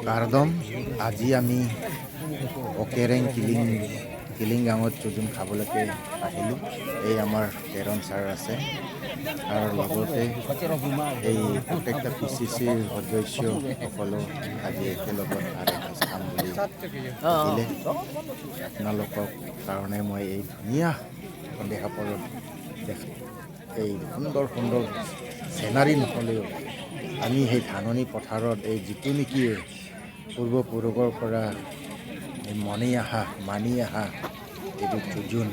কাৰ্দম, আজি আমি অকেৰেং killing killing গাঁৱত যোজন খাবলৈকে আহিলোঁ। এই আমাৰ তেৰণ ছাৰ আছে আৰু লগতে এই প্ৰত্যেকটা পিচিচিৰ সদস্যসকলো আজি একেলগত ভাত এসাঁজ খাম বুলি আহিলে। আপোনালোকক কাৰণে মই এই ধুনীয়া দেখা পৰত দেখ এই সুন্দৰ সুন্দৰ চিনাৰী নহ'লেও আমি সেই ধাননি পথাৰত এই যিটো নেকি পূৰ্বপুৰুষৰ পৰা এই মনি অহা, মানি অহা এইটো যোজন,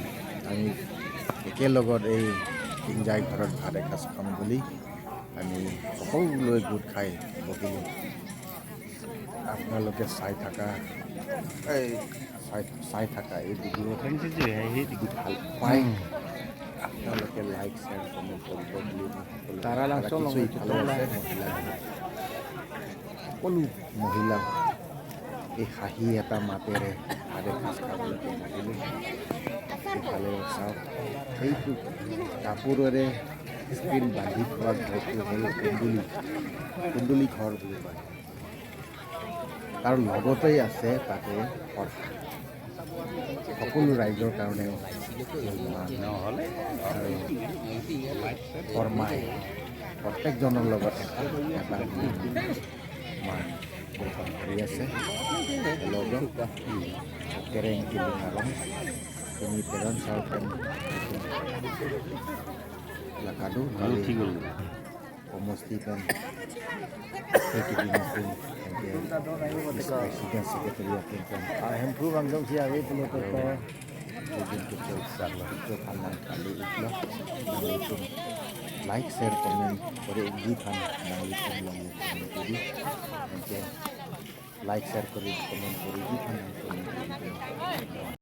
আমি একেলগত এই তিনজাই ঘৰত ভাত এসাঁজ খাম বুলি আমি সকলোৱে গোট খাই বহিলোঁ। আপোনালোকে চাই থকা এই চাই চাই থকা এই ভিডিঅ' যদি ভাল পায়, আপোনালোকে লাইক, শ্বেয়াৰ, কমেণ্ট কৰিব বুলি মই সকলোকে ৰাখিছোঁ। ইফালে আছে মহিলা, সকলো মহিলা এই হাঁহি এটা মাতেৰে ভাত এসাঁজ খাবলৈকে বহিলোঁ। ইফালে চাওক, সেইটো কাপোৰেৰে স্ক্ৰীণ বান্ধি থোৱা ঘৰটো হ'ল কুন্দুলি, কুন্দুলি ঘৰ বুলি কয়। তাৰ লগতেই আছে তাতে পৰঠা, সকলো ৰাইজৰ কাৰণেও। নহ'লে আৰু শৰ্মাই প্ৰত্যেকজনৰ লগত এটা এটা মান গ্ৰহণ কৰি আছে। লগত কেৰেং কিলিং আৰু তুমি তেৰণ চাৰ লাকাডু উঠি গ'ল। সমষ্টি পেন president secretary. Hemphu bangdong si ari pulo to. Like, share, comment করে যি খান নাংলি করি, লাইক, শেয়ার করে কমেন্ট করে যি খান কমেন্ট।